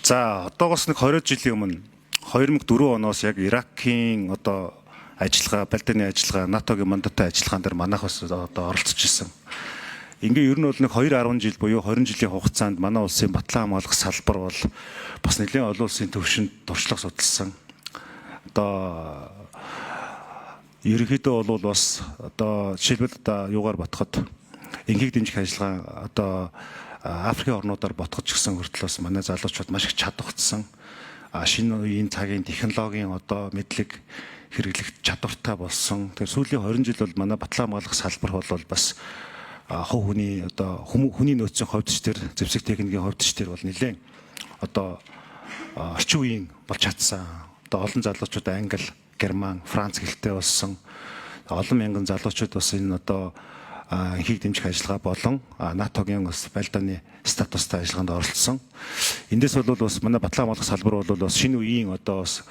За, одоогоос нэг 20 жилийн өмнө 2004 оноос яг Иракийн одоо ажиллагаа, Балдааны ажиллагаа, НАТОгийн мандаттай ажиллагаан дээр манайх бас одоо оролцож исэн. Ингээ ер нь бол нэг 2.10 жил буюу 20 жилийн хугацаанд манай улсын батлан хамгаалах салбар бол бас нэлээд олон улсын төвшөнд туршлага судалсан. Одоо ерөнхийдөө бол бас одоо жишээлбэл одоо юугаар бодоход, энхийг дэмжих ажиллагаа одоо Африкийн орнуудаар бодоход ч гэсэн хүртэл бас манай залуучууд маш их чадварцсан. Шинэ үеийн цагийн технологийн одоо мэдлэг хэрэглэх чадвартай болсон. Тэгэхээр сүүлийн 20 жил бол манай батлан хамгаалах салбар бол бас хувь хүний одоо хүний нөөцийн хувьд ч, тэр зэвсэг техникийн хувьд ч тэр бол нэлээд одоо орчин үеийн болж чадсан. Одоо олон залуучууд англи, герман, франц хэлтэй болсон. Олон мянган залуучууд бас энэ одоо энхийг дэмжих ажиллагаа болон НАТОгийн бас байлдааны статустай ажиллагаанд оролцсон. Эндээс бол бас манай батлан хамгаалах салбар бол бас шинэ үеийн одоо бас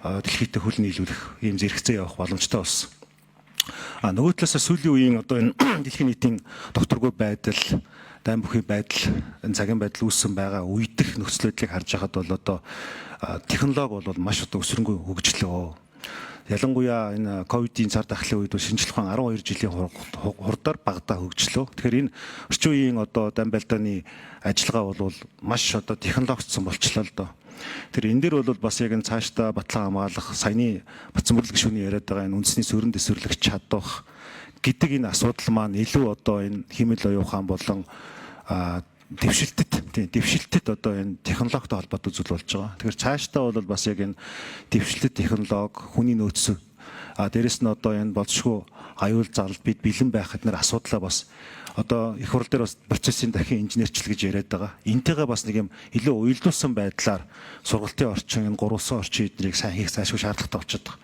дэлхийдээ хөл нийлүүлэх ийм зэрэгцээ явах боломжтой болсон. А нөгөө талаас сүүлийн үеийн одоо энэ дэлхийн нийтийн докторгүй байдал, дайн бүхий байдал, энэ цагийн байдал үүссэн байгаа үедэх нөхцөл байдлыг харж байхад бол одоо технологи бол маш одоо өсрөнгөө хөгжлөө. Ялангуяа энэ ковидын цар тахлын үед шинжлэх ухаан 12 жилийн хурдаар багадаа хөгжлөө. Тэгэхээр энэ орчин үеийн одоо дайн байлдааны ажиллагаа бол маш одоо технологичсон болчлоо л доо. Тэр энэ дээр бол бас яг энэ цаашдаа батлан хамгаалах, саяны Батсанбөрлөг гишүүний яриад байгаа энэ үндэсний сөрөн дэвсвэрлэх чадвах гэдэг энэ асуудал маань илүү одоо энэ хиймэл оюун ухаан болон дэвшилтэт, тийм, дэвшилтэт одоо энэ технологитой холбоотой зүйл болж байгаа. Тэгэхээр цаашдаа бол бас яг энэ дэвшилтэт технологи, хүний нөөц, дээрэс нь одоо энэ болзошгүй аюул зал бид бэлэн байх эднэр асуудлаа бас одоо их хурл дээр бас процессын дахин инженерчил гэж яриад байгаа. Энтэйгээ бас нэг юм илүү уялдуулсан байдлаар сургалтын орчин, энэ гурвалсан орчин эднийг сайн хийх зайлшгүй шаардлагатай болчиход байгаа.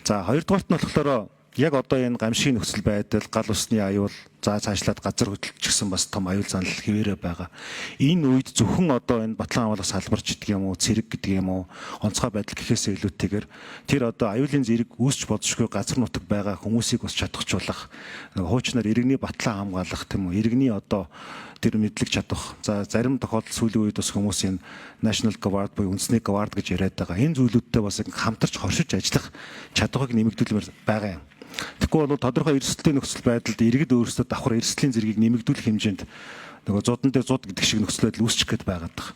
За, хоёрдугаарт нь болохоор яг одоо энэ гамшигын нөхцөл байдал, гал усны аюул, за цаашлаад газар хөдлөлт ч гэсэн бас том аюул занал хэвээрээ байгаа. Энэ үед зөвхөн одоо энэ батлан хамгаалах салбар ч гэдэг юм уу, цэрэг гэдэг юм уу, онцгой байдал гэхээсээ илүүтэйгээр тэр одоо аюулын зэрэг үүсч болзошгүй газар нутаг байгаа хүмүүсийг бас чадахжуулах, нэг хуучнаар иргэний батлан хамгаалах, тийм үү, иргэний одоо тэр мэдлэг чадах. За, зарим тохиолдолд сүүлийн үед бас хүмүүс энэ National Guard буюу үндэсний гвард гэж яриад байгаа. Энэ зүйлүүдтэй бас хамтарч хоршиж ажиллах чадварыг нэмэгдүүлмээр байгаа юм. Тэгэхгүй бол тодорхой эрсдэлтэй нөхцөл байдалд иргэд өөрсдөө давхар эрсдлийн зэргийг нэмэгдүүлэх хэмжээнд нөгөө зудан дээр зуд гэдэг шиг нөхцөл байдал үүсчих гээд байгаад байгаа.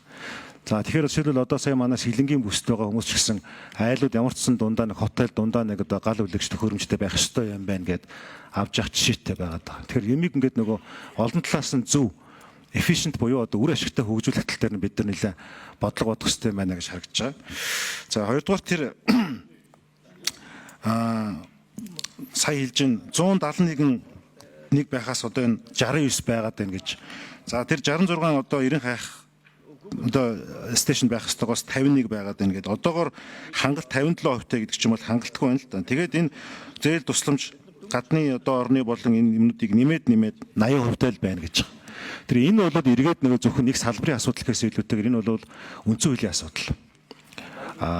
За, тэгэхээр жишээлбэл одоо сая манай Сэлэнгийн бүсд байгаа хүмүүс ч гэсэн айлууд ямар ч сан дундаа нэг хотел, дундаа нэг одоо гал үлэгч төхөөрөмжтэй байх ёстой юм байна гэд авч явах жишээтэй байгаад байгаа. Тэгэхээр юмыг ингээд нөгөө олон талаас нь зөв efficient буюу одоо үр ашигтай хөгжүүлэх тал дээр нь бид нар нэлээ бодлого бодох хэрэгтэй байна гэж харагдаж байгаа. За, хоёрдугаар тэр сая хэлж ин 171 нэг байхаас одоо энэ 69 байгаад байна гэж. За, тэр 66 одоо 90 хайх одоо station байх ёстойгоос 51 байгаад байна гэдэг. Одоогор хангалт 57% тай гэдэг ч юм бол хангалтгүй байна л да. Тэгээд энэ зээл тусламж, гадны одоо орны болон энэ юмнуудыг нэмээд нэмээд 80% тай л байна гэж байгаа. Тэр энэ бол эргээд нөгөө зөвхөн нэг салбарын асуудал гэхээс илүүтэйгээр энэ бол үндсэн хуулийн асуудал.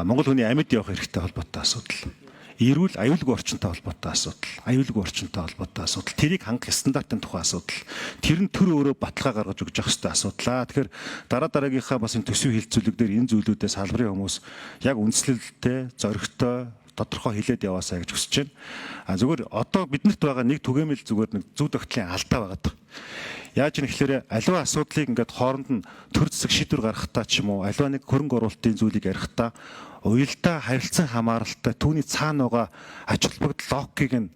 Монгол хүний амьд явах эрхтэй холбоотой асуудал. Эрүүл аюулгүй орчинтой холбоотой асуудал, аюулгүй орчинтой холбоотой асуудал, тэрийг хангах стандартын тухай асуудал. Тэр нь төр өөрөө баталгаа гаргаж өгч явах хэрэгтэй асуудал аа. Тэгэхээр дараа дараагийнхаа бас энэ төсвийн хэлэлцүүлэг дээр энэ зүйлүүдээ салбарын хүмүүс яг үндслэлтэй, зоригтой, тодорхой хэлээд яваасай гэж хүсэж байна. А зүгээр одоо биднэрт байгаа нэг түгээмэл, зүгээр нэг зүй тогтлын алдаа байгаа даа. Яаж юм гэхээр аливаа асуудлыг ингээд хооронд нь төр зэсэг шийдвэр гаргахтаа ч юм уу, аливаа нэг хөрөнгө оруулалтын зүйлийг ярихдаа уялдаа харилцан хамааралтай, түүний цаана байгаа ач холбогдол, логикийг нь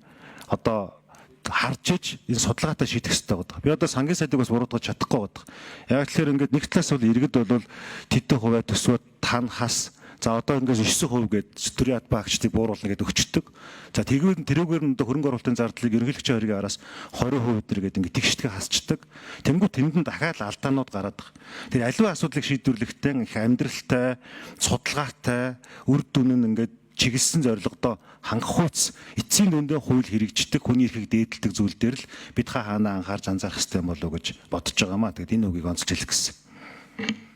одоо харж иж энэ судалгаатай шийдэх хэрэгтэй байдаг. Би одоо сангийн сайдыг бас буруутгаж чадахгүй байдаг. Яг тэгэхээр ингээд нэг талаас бол иргэд бол тэдэн хувиа төсвөө тан хас. За, одоо ингээд 9% гээд төрийн албан хаагчдыг бууруулна гэдээ өчтдөг. За, тэгвэл тэрүүгээр нь одоо хөрөнгө оруулалтын зардлыг ерөнхийлөгчийн хорийн араас 20% өдр гэдэг ингээд тэгшдэг хасчдаг. Тэнгүү тэнд нь дахиад алдаанууд гараад байгаа. Тэр аливаа асуудлыг шийдвэрлэхдээ их амьдралтай, судалгаатай, үр дүн нь ингээд чиглэсэн зорилгодоо хангах хүйц, эцсийн дүндээ хууль хэрэгждэг, хүний эрхийг дээдэлдэг зүйл дээр л бид хаана анхаарч анзаарах хэрэгтэй юм болов уу гэж бодож байгаа маа. Тэгээд энэ үгийг онцолж хэлэх гэсэн.